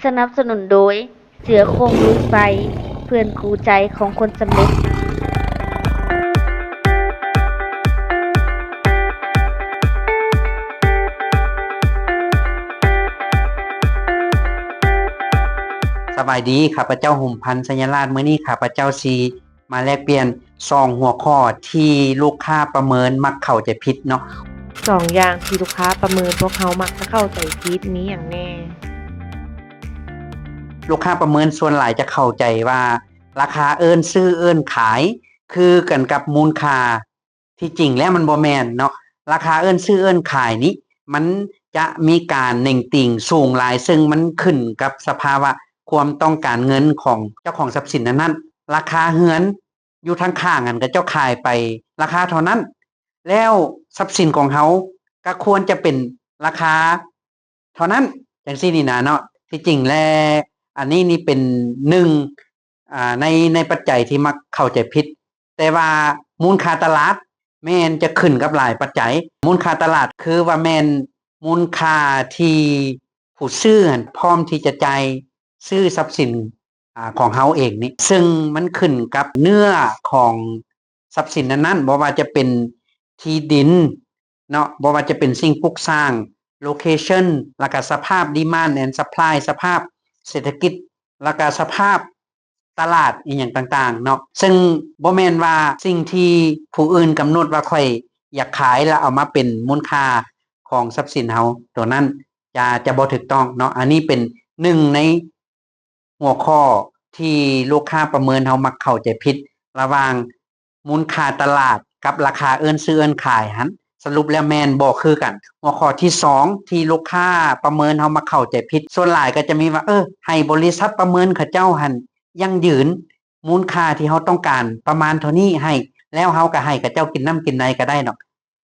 ສະໜັບສະໜູນໂດຍ ເສືອໂຄ່ງລຸຍໄຟ ເພື່ອນຄູ່ໃຈຂອງຄົນສຳເລັດ. ສະບາຍດີ, ຂ້າພະເຈົ້າ ຫຸມພັນ ໄຊຍະລາດ. ມື້ນີ້ຂ້າພະເຈົ້າຊິ ມາແລກປ່ຽນສອງຫົວຂໍ້ທີ່ລູກຄ້າປະເມີນມັກເຂົ້າໃຈຜິດເນາະ. ສອງຢ່າງທີ່ລູກຄ້າປະເມີນພວກເຮົາມັກຈະເຂົ້າໃຈຜິດມີຫຍັງແດ່? ລູກຄ້າປະເມີນສ່ວນຫຼາຍຈະເຂົ້າໃຈວ່າ ລາຄາເອີ້ນຊື້ເອີ້ນຂາຍຄືກັນກັບມູນຄ່າ. ທີ່ຈິງແລ້ວມັນບໍ່ແມ່ນເນາະ, ລາຄາເອີ້ນຊື້ເອີ້ນຂາຍນີ້ ມັນຈະມີການເໜັງຕີງສູງຫຼາຍ, ເຊິ່ງມັນຂຶ້ນກັບສະພາວະຄວາມຕ້ອງການເງິນຂອງເຈົ້າຂອງຊັບສິນນັ້ນໆ. ລາຄາເຮືອນຢູ່ທາງຂ້າງຫັ້ນ ເຂົາເຈົ້າຂາຍໄປລາຄາເທົ່ານັ້ນ, ແລ້ວຊັບສິນຂອງເຮົາກໍຄວນຈະເປັນລາຄາເທົ່ານັ້ນ ຈັ່ງຊີ້ນີ້ນະເນາະ. ທີ່ຈິງແລ້ວ ອັນນີ້ນີ້ເປັນໜຶ່ງ ອາ ໃນ ໃນປັດໄຈທີ່ມັກເຂົ້າໃຈຜິດ, ແຕ່ວ່າມູນຄ່າຕະຫຼາດແມ່ນຈະຂຶ້ນກັບຫຼາຍປັດໄຈ. ມູນຄ່າຕະຫຼາດຄືວ່າແມ່ນມູນຄ່າທີ່ຜູ້ຊື້ຫັ້ນພ້ອມທີ່ຈະຈ່າຍຊື້ຊັບສິນ ອາ ຂອງເຮົາເອງນີ້, ເຊິ່ງມັນຂຶ້ນກັບເນື້ອຂອງຊັບສິນນັ້ນໆ, ບໍ່ວ່າຈະເປັນທີ່ດິນເນາະ, ບໍ່ວ່າຈະເປັນສິ່ງປຸກສ້າງ, ໂລເຄຊັນ, ແລ້ວກະສະພາບ demand and supply, ສະພາບເສດຖະກິດ, ແລ້ວກະສະພາບຕະຫຼາດອີ່ຫຍັງຕ່າງໆເນາະ. ເຊິ່ງບໍ່ແມ່ນວ່າສິ່ງທີ່ຜູ້ອື່ນກຳນົດວ່າຂ້ອຍຢາກຂາຍ ແລ້ວເອົາມາເປັນມູນຄ່າຂອງຊັບສິນເຮົາ ໂຕນັ້ນຈະ ຈະບໍ່ຖືກຕ້ອງເນາະ. ອັນນີ້ເປັນໜຶ່ງໃນ ຫົວຂໍ້ທີ່ລູກຄ້າປະເມີນເຮົາມັກເຂົ້າໃຈຜິດ ລະຫວ່າງມູນຄ່າຕະຫຼາດກັບລາຄາເອີ້ນຊື້ເອີ້ນຂາຍຫັ້ນ ສະຫຼຸບແລ້ວແມ່ນບໍ່ຄືກັນ. ຫົວຂໍ້ທີສອງທີ່ລູກຄ້າປະເມີນເຮົາມັກເຂົ້າໃຈຜິດ ສ່ວນຫຼາຍກໍຈະມີວ່າ ເອີ ໃຫ້ບໍລິສັດປະເມີນເຂົາເຈົ້າຫັ້ນຢັ້ງຢືນມູນຄ່າທີ່ເຮົາຕ້ອງການປະມານເທົ່ານີ້ໃຫ້ ແລ້ວເຮົາກໍໃຫ້ເຂົາເຈົ້າກິນນ້ຳກິນໃນກໍໄດ້ດອກ.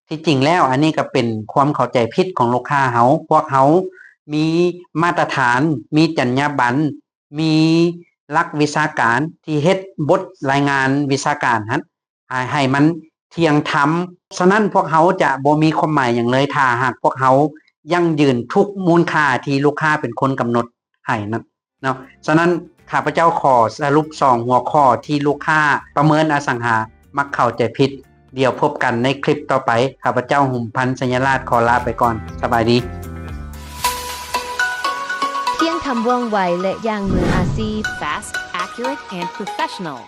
ທີ່ຈິງແລ້ວ ອັນນີ້ກໍເປັນຄວາມເຂົ້າໃຈຜິດຂອງລູກຄ້າເຮົາ. ພວກເຮົາມີມາດຕະຖານ, ມີຈັນຍາບັນ, ມີຫຼັກວິຊາການທີ່ເຮັດບົດລາຍງານວິຊາການຫັ້ນ ໃຫ້ ໃຫ້ມັນທ່ຽງທຳ. ສະນັ້ນ ພວກເຮົາຈະບໍ່ມີຄວາມໝາຍຫຍັງເລີຍ ຖ້າຫາກພວກເຮົາຢັ້ງຢືນທຸກມູນຄ່າທີ່ລູກຄ້າເປັນຄົນກຳນົດໃຫ້ນັ້ນ. ເນາະ. ສະນັ້ນ ຂ້າພະເຈົ້າຂໍສະຫຼຸບສອງຫົວຂໍ້ທີ່ລູກຄ້າປະເມີນອະສັງຫາມັກເຂົ້າໃຈຜິດ. ດຽວພົບກັນໃນຄລິບຕໍ່ໄປ. ຂ້າພະເຈົ້າ ຫຸມພັນ ໄຊຍະລາດ ຂໍລາໄປກ່ອນ. ສະບາຍດີ. ທ່ຽງທຳ ວ່ອງໄວ ແລະ ຢ່າງມືອາຊີບ. Fast, accurate, and professional.